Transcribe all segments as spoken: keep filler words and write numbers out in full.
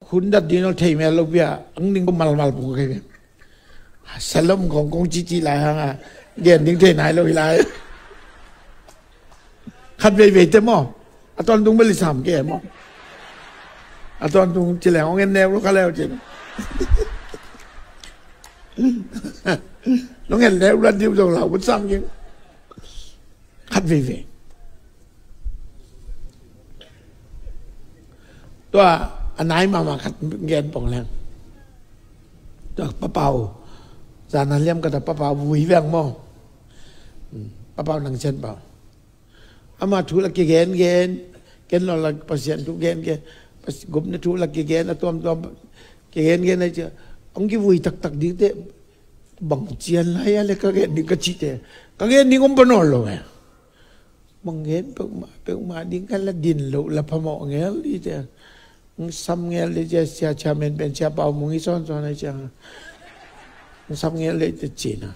Khun dat ding lo thei mel lo pia, ang ding ko malmal pung kei pia. Salom kong kong cici lai hang a, gen ding thei nai lo hi lai. Khat veivei te maw. A tawntung beli sam ke maw. A tawntung ci leng ong en neu lo kha leu cin. Nong en neu lo diu zong lau bun sam ke. Khat veivei. Tua a nai mahmah khat gen pong leng. Tua papau. Zan a liam khat a papau vui veng maw. Papau nang cian pau. Ama thu la kigen gen. Ken lo la Pasian thu gen gen. Gupna thu la kigen a tuamtuam. Kigen gen a cia. Ong kivui taktak ding te. Bang cian lai a le ka gen ding ka cih te. Ka gen ding om panaw lo e. Bang gen peuhmah peuhmah ding ka la din lo la phamawh ngel dih cia. Ong sam ngel dih cia, sia chairman pen sia pau mung i sawnsawn ai cia. Ong sam ngel dih cia cina.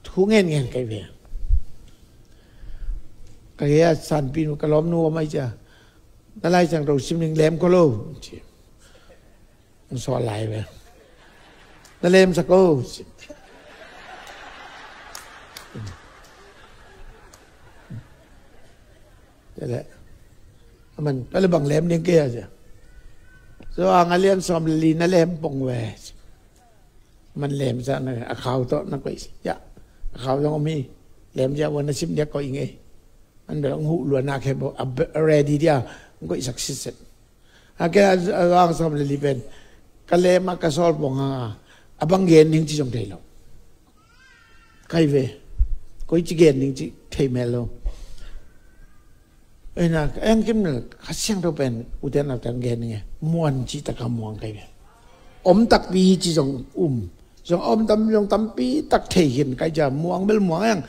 Thu ngen ngen kai ve. Ka gei a sanpi nu ka lawmnu om ai cia. Na Lai Siangtho sim ning lem ko lo ci. Ong sawl lai ve. Na lemsak o. Tua le aman tua le bang lem ding kei a cia. So a nga lian sawm le li na lem pong ve. Man lemsak na a khau tawh na koih sia a khau zong om hi. Lemsak ua na sim dia koih ngei. An bel ong huh lua na khe bo a ready dia ong koihsak sitset. A ke a zang sawm le li pen ka lem a ka sawl pong hanga a bang gen ding ci zong thei lo. Kai ve. Koi ci gen ding ci thei mel lo. Ena ka eng kim na Kha Siangtho pen uten a tang gen ding e. Muan ci taka muang kai ve. Om takpi ci zong um. Zong om tam zong tampi tak thei hin kai ja muang bel muang eng.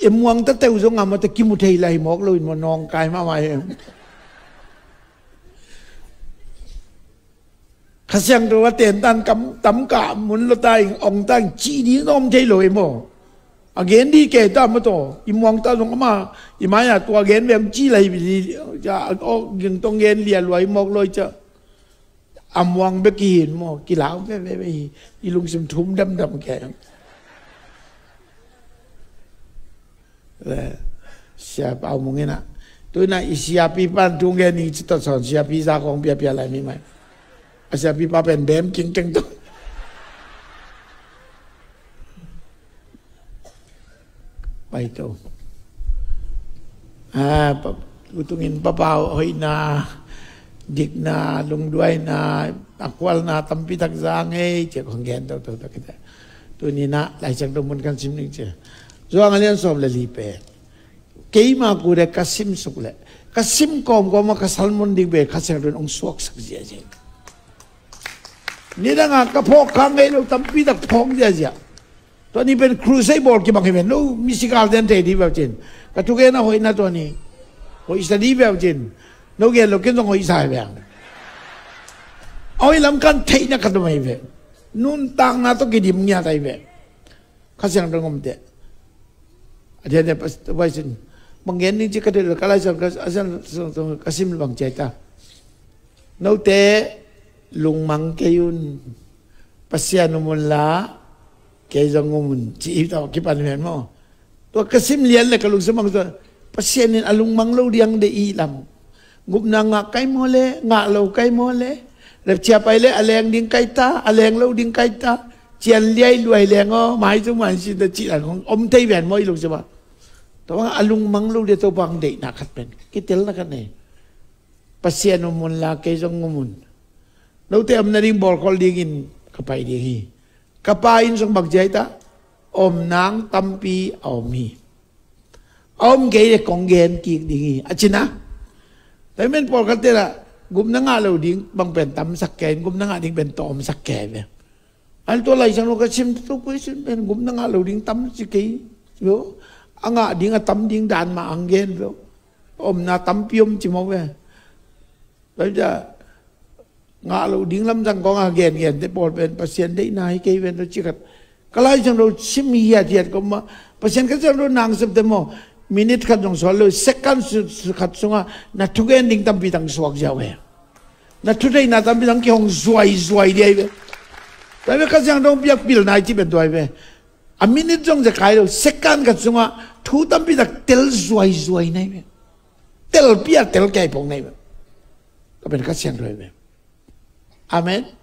E muang ta teu zong a mawte kimu thei lai mawk lo in maw nawngkai mahmah hi. Kha Siangtho a tentan kam tam kah mun lo ta in ong ta in cih ding om thei lo e maw. A gen dih kei ta maw taw i muang ta zong ama i mai a tua gen veng cih lai hi. Ging tong gen lia luai mawk lo i cia. A muang bek kihin maw kilau veve hi. I lungsim thum damdam kei. Sia Pau Mung ina. Tu ina i siapi pan tung gen i ci tot sawn siapi za kong piapia lai mi mai. A siapi pa pen bem king keng to. Pai to. Utungin papau hoihna dikna lungduaina a khualna tampi tak za ngei cia kong gen to to tak kita. Tunina Lai Siangtho mun kan sim ning cia. Zuang a lian sawm le li pen keima ku le ka sim suk le ka sim kawmkawm a ka salmon ding ve Kha Siangtho in ong suaksak ziazia. Nidanga ka phawk kha ngei lo tampi tak phawk ziazia. Tua ni pen crusade bawl kibang hi ven lo misi kal den thei di veu cin. Ka thugen a hoihna tua ni hoihsa di veu cin. No gen lo ken zong hoihsa hi veng. A hoih lam kan theihna khat om hi ve. Nuntakna tawh kidim ngiat ahi ve. Kha Siangtho ngomte a diante paisin bang gen ning ci ka dei lo ka Lai Siangtho ka sim lo bang ciai ta. Note lungmang kei un. Pasian um unla kei zong um un ci i tawh kipan hian maw? Tua ka sim lian le ka lungsim bang tua Pasian in a lungmang lo diang de i lam. Gupna ngah kai maw le ngah lo kai maw le? Repcia pai le a leng ding kai ta a leng lo ding kai ta. Cian liai luai leng aw mai cu mai sin ta cih lai kong om thei vian maw i lungsim ah? Tua bang a lungmang lo dia Topa ang deihna khat pen kitelna khat nei. Pasian um unla kei zong um un. Note om nading bawlkholh dingin ka pai ding hi. Ka pa inn sung bang ciai ta om nang tampi a om hi. A om kei le kong gen kik ding hi a cina. Taimen pawlkhatte lah gupna ngah lo ding bang pen tamsak kei gupna ngah ding pen tawmsak kei ve. An tua Lai Siangtho ka sim tu pui sin pen gupna ngah lo ding tam ci kei. A ngah ding a tam ding dan mah ang gen ve. Omna tampi om ci mawk ve. Tua hi ta ngah lo ding lamzang kong a gengen te pawl pen Pasian deihna hi kei ven lo ci khat. Ka Lai Siangtho sim hiathiat kong mah Pasian ka Siangtho nang sep te maw? Minute khat zong sual lo second khat sunga na thugen ding tampi tang suak ziau he. Na thutheihna tampi zong kihong zuaizuai dih ahi ve. Tua hi ve, Kha Siangtho biakpilna i cih pen tua hi ve. A minute zong zia kai lo, second khat sungah thu tampi tak tel zuaizuai na hi ve. Telpi a tel kei pong na hi ve. Tua pen Kha Siangtho hi ve. Amen.